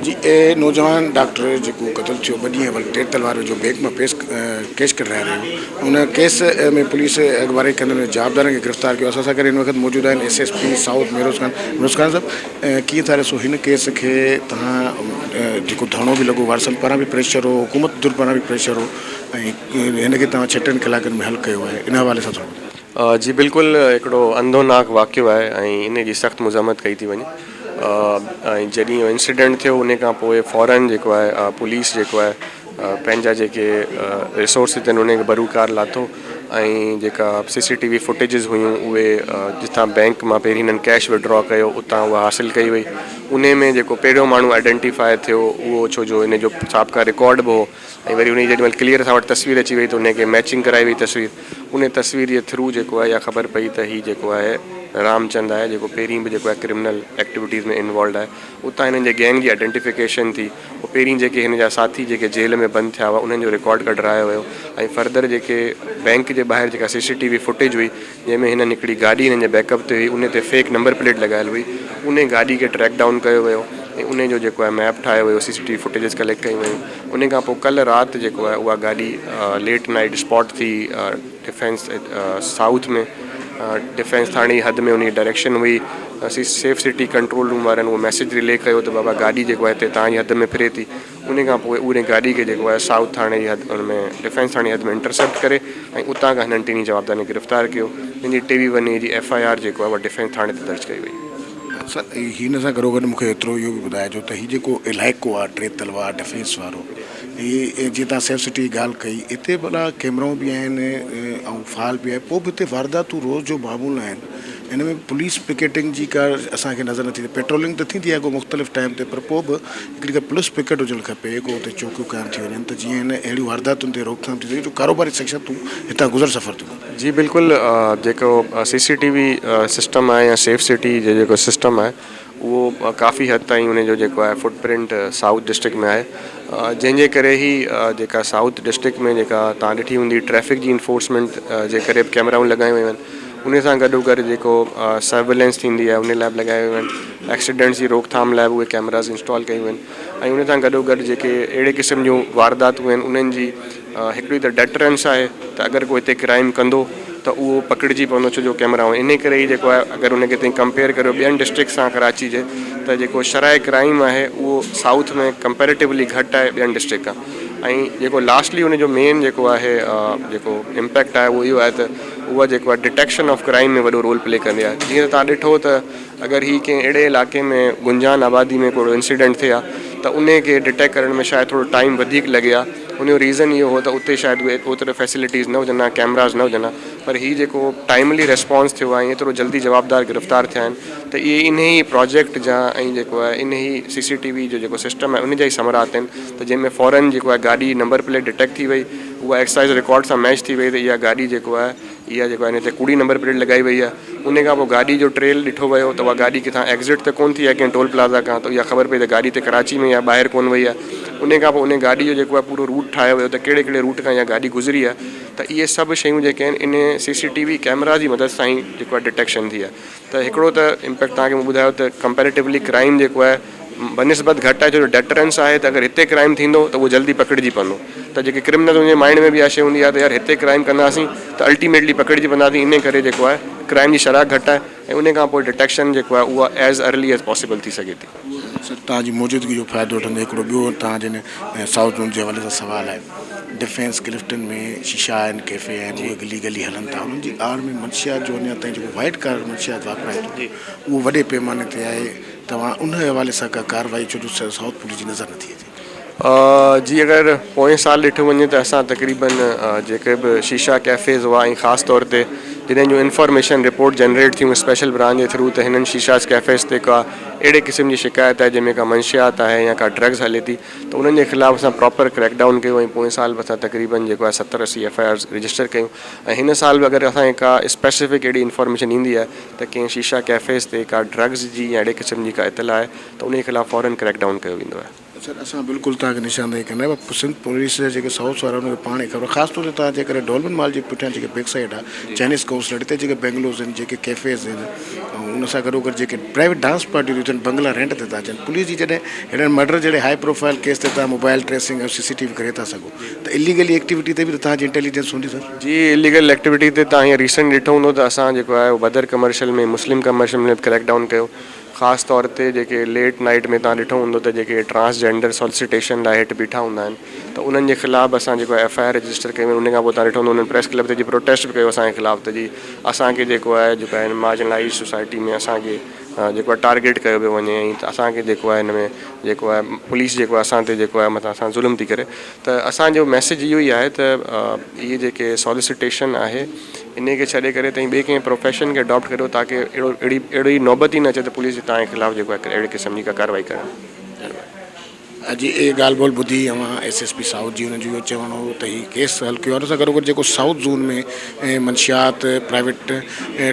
جي اي نوجوان ڊاڪٽر جيڪو قتل ٿيو ٻه ڏينهن اول ٽيٽ تلوار جو بينڪ مان پيس ڪيش ڪڍرائي رهيو ان ڪيس ۾ پوليس اڳڀرائي ڪندي ان جوابدارن کي گرفتار ڪيو اسان سان گڏ هن وقت موجود آهن S S P south Mehroz Khan Mehroz Khan صاحب ڪيئن ٿا ڏسو هن ڪيس کي تهان جيڪو ڌرڻو به لڳو وارثن پاران به پريشر هو حڪومت ڌر پاران به پريشر هو ۽ هن کي تهان ڇٽن ڪلاڪن ۾ حل ڪيو آهي ان حوالي سان ٿورو ٻڌايو. جي بلڪل هڪڙو اندوهناڪ واقعو آهي ۽ ان جي سخت مذمت ڪئي ٿي وڃي ۽ جڏهن اهو انسيڊنٽ ٿيو ان کان پوء فورن جيڪو آهي پوليس جيڪو آهي پنهنجا جيڪي ريسورسز آهن ان کي بروڪار لاٿو ۽ جيڪا سي سي ٽي وي فوٽيجز هيون اهي جتان بينڪ مان پهرين هنن ڪيش وڊرا ڪيو اتان اها حاصل ڪئي وئي ان ۾ جيڪو پهريون ماڻهو آئيڊينٽيفائي ٿيو اهو ڇو جو ان جو سابقا رڪارڊ به هو ۽ وري ان جي جيڏي مهل ڪليئر اسان وٽ تصوير اچي وئي ته ان کي ميچنگ ڪرائي وئي تصوير ان تصوير جي ٿرو جيڪو آهي اها خبر پئي ته هي جيڪو آهي رام چند آهي جيڪو پهرين به جيڪو آهي ڪرمنل ايڪٽيوٽيز ۾ انوالوڊ آهي اتان هنن جي گينگ جي آئيڊينٽيفڪيشن ٿي پوء پهرين جيڪي هن جا ساٿي جيڪي جيل ۾ بند ٿيا هئا انهن جو رڪارڊ ڪڍرايو ويو ۽ فردر جيڪي بينڪ جي ٻاهر جيڪا سي سي ٽي وي فوٽيج هئي جنهن ۾ هنن هڪڙي گاڏي هنن جي بيڪ اپ تي هئي ان تي فيڪ نمبر پليٽ لڳايل هئي ان گاڏي کي ٽريڪ ڊائون ڪيو ويو ۽ ان جو جيڪو آهي ميپ ٺاهيو ويو سي سي ٽي وي فوٽيجز ڪليڪٽ ڪيون ويون ان کان پوء ڪلهه رات جيڪو آهي اها گاڏي ليٽ نائيٽ اسپاٽ ٿي ڊفينس سائوٿ ۾ ڊفينس ٿاڻي جي حد ۾ ان جي ڊائريڪشن هئي اسين سيف سٽي ڪنٽرول روم وارن اهو ميسيج رلي ڪيو ته بابا گاڏي جيڪو آهي هتي توهان جي حد ۾ ڦري ٿي ان کان پوء ان گاڏي کي جيڪو آهي سائوٿ ٿاڻي جي حد ان ۾ ڊفينس ٿاڻي جي حد ۾ انٽرسيپٽ ڪري ۽ اتان کان هنن ٽنهي جوابدارن کي گرفتار ڪيو جن جي ٽي وي ون اي جي ايف I R جيڪو آهي اها ڊفينس ٿاڻي تي درج ڪئي وئي. سر هن سان گڏوگڏ مون کي ايترو اهو به ٻڌائجو ته هي جيڪو علائقو آهي ٽي تلوار ڊفينس وارو هي جيئن توهان سيف سٽي جي ڳالهه ڪئي هتي ڀلا ڪيمرائون به آهن ۽ فعال به آهي پوء به هتي وارداتون روز جو معمول آهن هن ۾ پوليس پڪيٽنگ جي ڪا اسان کي نظر نٿي اچي پيٽرولنگ ته ٿيندي آهي ڪو مختلف ٽائيم تي پر پوء به هڪڙي ڪا پوليس پڪيٽ هجڻ کپي ڪو اتي چوڪيون قائم ٿي وڃن ته جيئن هن اهڙيون وارداتن تي روڪٿام ٿي سگهي جو ڪاروباري شخصيتون هتان گذر سفر ٿيون ڪن. جي بلڪل جيڪو سي سي ٽي وي سسٽم آهي يا سيف سٽي جو جيڪو سسٽم آهي اهو ڪافي حد تائين ان جو جيڪو آهي فٽ پرنٽ سائوٿ ڊسٽرڪٽ ۾ آهي جنهن جي ڪري هي جيڪا سائوٿ ڊسٽرڪٽ ۾ جيڪا تان ڏٺي هوندي ٽريفڪ جي انفورسمينٽ جي ڪري به ڪيمرائون لڳايون ويون آهن ان سان گڏو گڏ جيڪو سرويلنس ٿيندي آهي ان لاء به لڳايون ويون آهن ايڪسيڊنٽس جي روڪٿام لاء به اهي ڪيمراز انسٽال ڪيون ويون آهن ۽ ان سان گڏو گڏ جيڪي اهڙي قسم جون وارداتون آهن انهن جي هڪڙي ته ڊٽرنس آهي ته اگر ڪو هتي ڪرائيم ڪندو ته اهو پڪڙجي پوندو ڇو جو ڪيمرا انهي ڪري ئي جيڪو آهي اگر ان کي تئين ڪمپيئر ڪريو ٻين ڊسٽرڪٽ سان ڪراچي جي ته جيڪو شرح ڪرائيم آهي اهو سائوٿ ۾ ڪمپيريٽولي گهٽ آهي ٻين ڊسٽرڪٽ کان ۽ جيڪو لاسٽلي ان جو مين جيڪو آهي جيڪو امپيڪٽ آهي اهو اهو آهي ته اها جيڪو آهي ڊٽيڪشن آف ڪرائيم ۾ وڏو رول پلي ڪندي آهي جيئن ته تان ڏٺو ته اگر هي ڪنهن اهڙي علائقي ۾ گنجان آبادي ۾ ڪو اهڙو انسيڊنٽ ٿئي ها ته انهي کي ڊٽيڪٽ ڪرڻ ۾ شايد ٿورو ٽائيم وڌيڪ لڳي ها ان جو ريزن اهو هو ته اتي شايد اهي اوتري فيسلٽيز نه هجن ها ڪيمراز نه هجن ها پر هي جيڪو ٽائيملي ريسپانس ٿيو آهي ۽ ايترو جلدي جوابدار گرفتار ٿيا آهن ته اهي انهي ئي پراجيڪٽ جا ۽ جيڪو آهي انهي ئي سي سي ٽي وي جو جيڪو سسٽم آهي ان جا ئي ثمرات آهن ته جنهن ۾ فورن جيڪو آهي گاڏي نمبر پليٽ ڊٽيڪٽ ٿي وئي اها ايڪسائز رڪارڊ سان ميچ ٿي وئي ته اها گاڏي جيڪو آهي اها جيڪو آهي ان تي ڪوڙي نمبر پليٽ لڳائي وئي آهي ان کان پوء گاڏي جو ٽريل ڏٺو ويو ته اها گاڏي ڪٿان ايگزٽ ته ڪونه ٿي آهي ڪنهن ٽول پلازا کان ته اها خبر پئي ته گاڏي هتي ڪراچي ۾ يا ٻاهر ڪونه وئي آهي ان کان پوء ان گاڏي جو جيڪو آهي پورو روٽ ٺاهيو ويو ته ڪهڙي ڪهڙي روٽ کان اها گاڏي گذري آهي ته اهي سڀ شيون جيڪي آهن ان سي سي ٽي وي ڪيمرا جي مدد سان ئي جيڪو آهي ڊٽيڪشن ٿي آهي ته هڪڙو ته امپيڪٽ توهان کي مون ٻڌايو ته ڪمپيريٽولي ڪرائيم جيڪو آهي بنسبت گهٽ آهي ڇو جو ڊيٽرنس آهي ته اگر هتي ڪرائيم ٿيندو ته اهو جلدي پڪڙجي پوندو ته جيڪي ڪرمنل ان جي مائنڊ ۾ به اها شي هوندي آهي ته يار هتي ڪرائيم ڪنداسين ته الٽيميٽلي پڪڙجي پونداسين انهي ڪري جيڪو آهي ڪرائيم جي شرح گهٽ آهي ۽ انهي کان پوء ڊٽيڪشن جيڪو آهي اها ايز ارلي ايز پاسيبل ٿي سگهي ٿي. سر توهان جي موجودگي جو فائدو وٺندي هڪڙو ٻيو توهان جن سائوٿ زون جي حوالي سان سوال آهي ڊفينس ڪلفٽن ۾ شيشا آهن ڪيفي آهن اهي گلي گلي هلن ٿا انهن جي آڙ ۾ منشيات جو اڃا تائين جيڪو وائيٽ ڪالر منشيات واپرائي ٿو اهو وڏي پيماني تي آهي توهان ان حوالي سان ڪا ڪارروائي ڇو جو سائوٿ پوليس جي نظر نٿي اچي. جي اگر پوئين سال ڏٺو وڃي ته اسان تقريبن جيڪي به شيشا ڪيفيز هئا ۽ خاص طور تي جنھن جون انفارميشن رپورٽ جنريٽ ٿيون اسپيشل برانچ جي ٿرو ته هنن شيشاز ڪيفيز تي ڪا اهڙي قسم جي شڪايت آهي جنھن ۾ ڪا منشيات آهي يا ڪا ڊرگز هلي ٿي ته انهن جي خلاف اسان پراپر ڪريڪ ڊائون ڪيو ۽ پوئين سال به اسان تقريبن جيڪو آهي 70 80 ايف I آرز رجسٽر ڪيون ۽ هن سال به اگر اسان کي ڪا اسپيسفڪ اهڙي انفارميشن ايندي آهي ته ڪنهن شيشا ڪيفيز تي ڪا ڊرگز جي يا اهڙي قسم جي ڪا اطلاع آهي ته انهي خلاف فورن ڪريڪ ڊائون ڪيو ويندو آهي. سر اسان بلڪل توهان کي نشاندهي ڪندا آهيون پر سنڌ پوليس جا جيڪي سائوٿ وارا انهن کي پاڻ ئي خبر خاص طور تي توهان جيڪڏهن ڊولمن مال جي پٺيان جيڪي بيڪ سائيڊ آهي چائنيز ڪائونسلر هتي جيڪي بينگلوز آهن جيڪي ڪيفيز آهن ۽ ان سان گڏو گڏ جيڪي پرائيويٽ ڊانس پارٽيون ٿيون ٿين بنگلا رينٽ تي ٿا اچن پوليس جي جڏهن ههڙن مرڊر جهڙي هائي پروفائل ڪيس تي توهان موبائل ٽريسنگ ۽ سي سي ٽي وي ڪري ٿا سگهو ته اليگلي ايڪٽيوٽي تي به ته توهان جي انٽيليجنس هوندي سر. جي اليگل ايڪٽيوٽي تي توهان هينئر ريسنٽ ڏٺو هوندو ته اسان جيڪو آهي بدر ڪمرشل ۾ مسلم ڪمرشل ۾ به ڪريڪ ڊائون ڪيو خاص طور تي جيڪي ليٽ نائيٽ ۾ توهان ڏٺو هوندو ته جيڪي ٽرانس جينڊر سوليسيٽيشن لاء هيٺ بيٺا هوندا آهن ته انهن جي خلاف به اسان جيڪو ايف I R register ڪيون آهن ان کان پوء توهان ڏٺو هوندو انهن پريس ڪلب تي اچي پروٽيسٽ به ڪيو اسان جي خلاف ته جي اسان کي جيڪو آهي جيڪو آهي مارجنلائيز سوسائٽي ۾ اسان کي جيڪو آهي ٽارگيٽ ڪيو پيو وڃي ۽ اسان کي جيڪو آهي هن ۾ جيڪو آهي پوليس جيڪو آهي اسان تي جيڪو آهي مٿان اسان ظلم ٿي ڪري ته اسان جو ميسيج اهو ئي آهي ته اهي جيڪي سوليسيٽيشن آهي انهي کي ڇڏي ڪري توهين ٻئي ڪنهن پروفيشن کي اڊاپٽ ڪريو تاڪه اهڙو اهڙي اهڙي نوبت ئي نه اچي ته پوليس جي توهان جي خلاف جيڪو آهي اهڙي قسم جي ڪا ڪارروائي ڪري. اڄ اهي ڳالهه ٻولهه ٻڌي اوهان ايس ايس پي سائوٿ جي انهن جو اهو چوڻ هو ته هي ڪيس حل ڪيو آهي ان سان گڏوگڏ جيڪو سائوٿ زون ۾ منشيات پرائيويٽ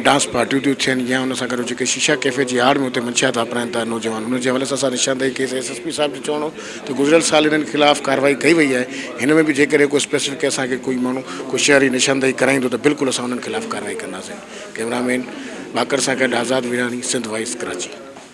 ڊانس پارٽيون ٿيون ٿين يا ان سان گڏ جيڪي شيشا ڪيفي جي آڙ ۾ اتي منشيات واپرائن ٿا نوجوان ان جي حوالي سان اسان نشاندهي ڪئي ايس ايس پي صاحب جو چوڻ هو ته گذريل سال انهن خلاف ڪارروائي ڪئي وئي آهي هن ۾ به جيڪڏهن ڪو اسپيسفڪ اسان کي ڪوئي ماڻهو ڪو شهري نشاندهي ڪرائيندو ته بلڪل اسان انهن خلاف ڪارروائي ڪنداسين ڪئميرا مين باقر سان گڏ آزاد ويراڻي سنڌ وائس ڪراچي.